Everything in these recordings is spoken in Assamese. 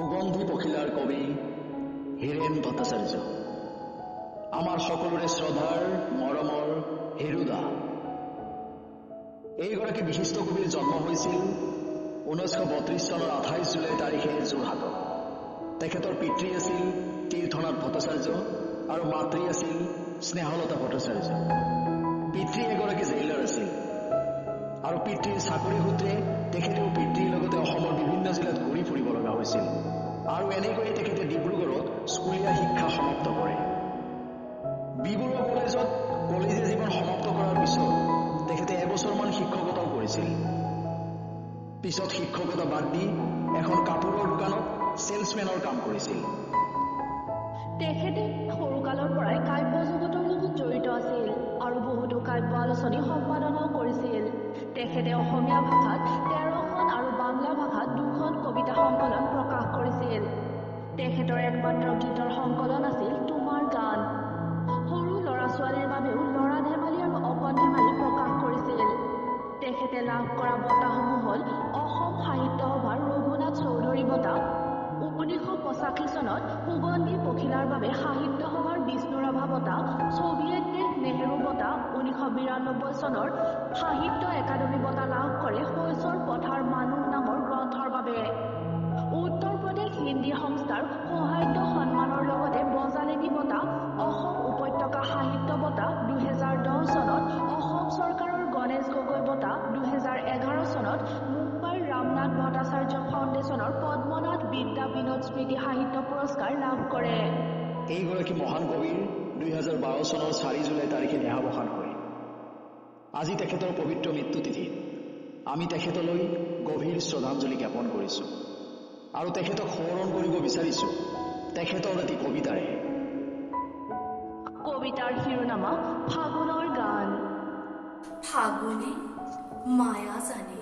সুগন্ধি পখিলাৰ কবি হীৰেণ ভট্টাচাৰ্য, আমাৰ সকলোৰে শ্ৰদ্ধাৰ মৰমৰ হীৰুদা। এইগৰাকী বিশিষ্ট কবিৰ জন্ম হৈছিল 1932 চনৰ 28 জুলাই তাৰিখে যোৰহাটত। তেখেতৰ পিতৃ আছিল তীৰ্থনাথ ভট্টাচাৰ্য আৰু মাতৃ আছিল স্নেহলতা ভট্টাচাৰ্য। পিতৃ এগৰাকী জেইলাৰ আছিল আৰু পিতৃৰ চাকৰি সূত্ৰে তেখেতেও পিতৃৰ লগতে অসমৰ বিভিন্ন জিলাত ঘূৰি ফুৰিব লগা হৈছিল আৰু এনেকৈয়ে তেখেতে ডিব্ৰুগড়ত স্কুলীয়া শিক্ষা সমাপ্ত কৰে। বি বৰুৱা কলেজত কলেজীয়া জীৱন সমাপ্ত কৰাৰ পিছত তেখেতে এবছৰমান শিক্ষকতাও কৰিছিল। পিছত শিক্ষকতা বাদ দি এখন কাপোৰৰ দোকানত চেলছমেনৰ কাম কৰিছিল। তেখেতে সৰুকালৰ পৰাই কাব্য জগতৰ লগত জড়িত আছিল আৰু বহুতো কাব্য আলোচনী সম্পাদনাও কৰিছিল। তেখেতে অসমীয়া ভাষাত 13খন আৰু বাংলা ভাষাত 2খন কবিতা সংকলন প্ৰকাশ কৰিছিল। তেখেতৰ একমাত্ৰ গীতৰ সংকলন আছিল তোমাৰ গান। সৰু ল'ৰা ছোৱালীৰ বাবেও ল'ৰা ধেমালি আৰু অকণ ধেমালি প্ৰকাশ কৰিছিল। তেখেতে লাভ কৰা বঁটাসমূহ হ'ল অসম সাহিত্য সভাৰ ৰঘুনাথ চৌধুৰী বঁটা, 1985 চনত সুগন্ধি পখিলাৰ বাবে সাহিত্য সভাৰ বিষ্ণুৰাভা বঁটা, ছোভিয়েট দেশ নেহেৰু বঁটা, 1992 চনৰ সাহিত্য একাডেমী বঁটা লাভ কৰে শইচৰ পথাৰ মানুহ নামৰ গ্ৰন্থৰ বাবে। উত্তৰ প্ৰদেশ হিন্দী সংস্থাৰ সৌহাৰ্দ্য সন্মানৰ লগতে বজালিনী বঁটা, অসম উপত্যকা সাহিত্য বঁটা, 2010 চনত অসম চৰকাৰৰ গণেশ গগৈ বঁটা, 2011 চনত মুম্বাইৰ ৰামনাথ ভট্টাচাৰ্য ফাউণ্ডেশ্যনৰ পদ্মনাথ বিদ্যা বিনোদ স্মৃতি সাহিত্য পুৰস্কাৰ লাভ কৰে। এইগৰাকী মহান কবিৰ 2012 চনৰ 4 জুলাই তাৰিখে দেহাৱসান হয়। আজি তেখেতৰ পবিত্ৰ মৃত্যুতিথিত আমি তেখেতলৈ গভীৰ শ্ৰদ্ধাঞ্জলি জ্ঞাপন কৰিছোঁ আৰু তেখেতক সোঁৱৰণ কৰিব বিচাৰিছোঁ তেখেতৰ এটি কবিতাৰে। কবিতাৰ শিৰোনামা ফাগুনৰ গান। ফাগুনে মায়া জানে,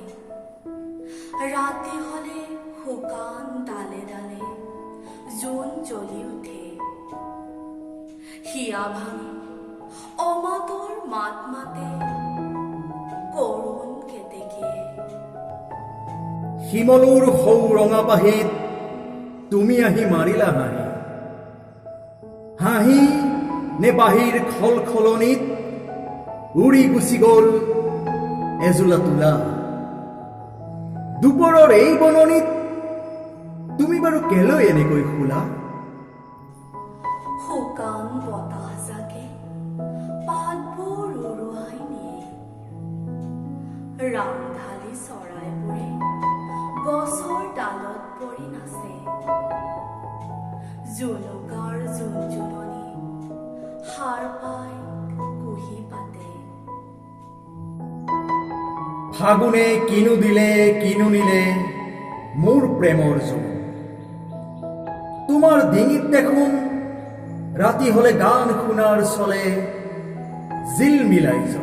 ৰাতি হলে শুকান ডালে ডালে জোন জ্বলি উঠে, হিয়া ভাঙি অমাতৰ মাত মাতে কৰুণ কেতেকীয়ে। শিমলুৰ সৌ ৰঙা পাহিত তুমি আহি মাৰিলা হাঁহি, হাঁহি নে বাঁহীৰ খলখলনিত উৰি গুচি গ'ল এজোলা তুলা। দুপৰৰ এই বননিত তুমি বাৰু কেলৈ এনেকৈ শুলা? শুকান বতাহ জাকে পাতবোৰ উৰুৱাই নিয়ে, ৰাংঢালী চৰাইবোৰে গছৰ ডালত পৰি নাচে, জোনুকাৰ জোনজোননি সাৰ পাই কুঁহি পাতে। ফাগুনে কিনো দিলে কিনো নিলে মোৰ প্ৰেমৰ জোন, তোমাৰ ডিঙিত দেখোন ৰাতি হলে গান শুনাৰ চলে জিল মিলাই জ্বলে।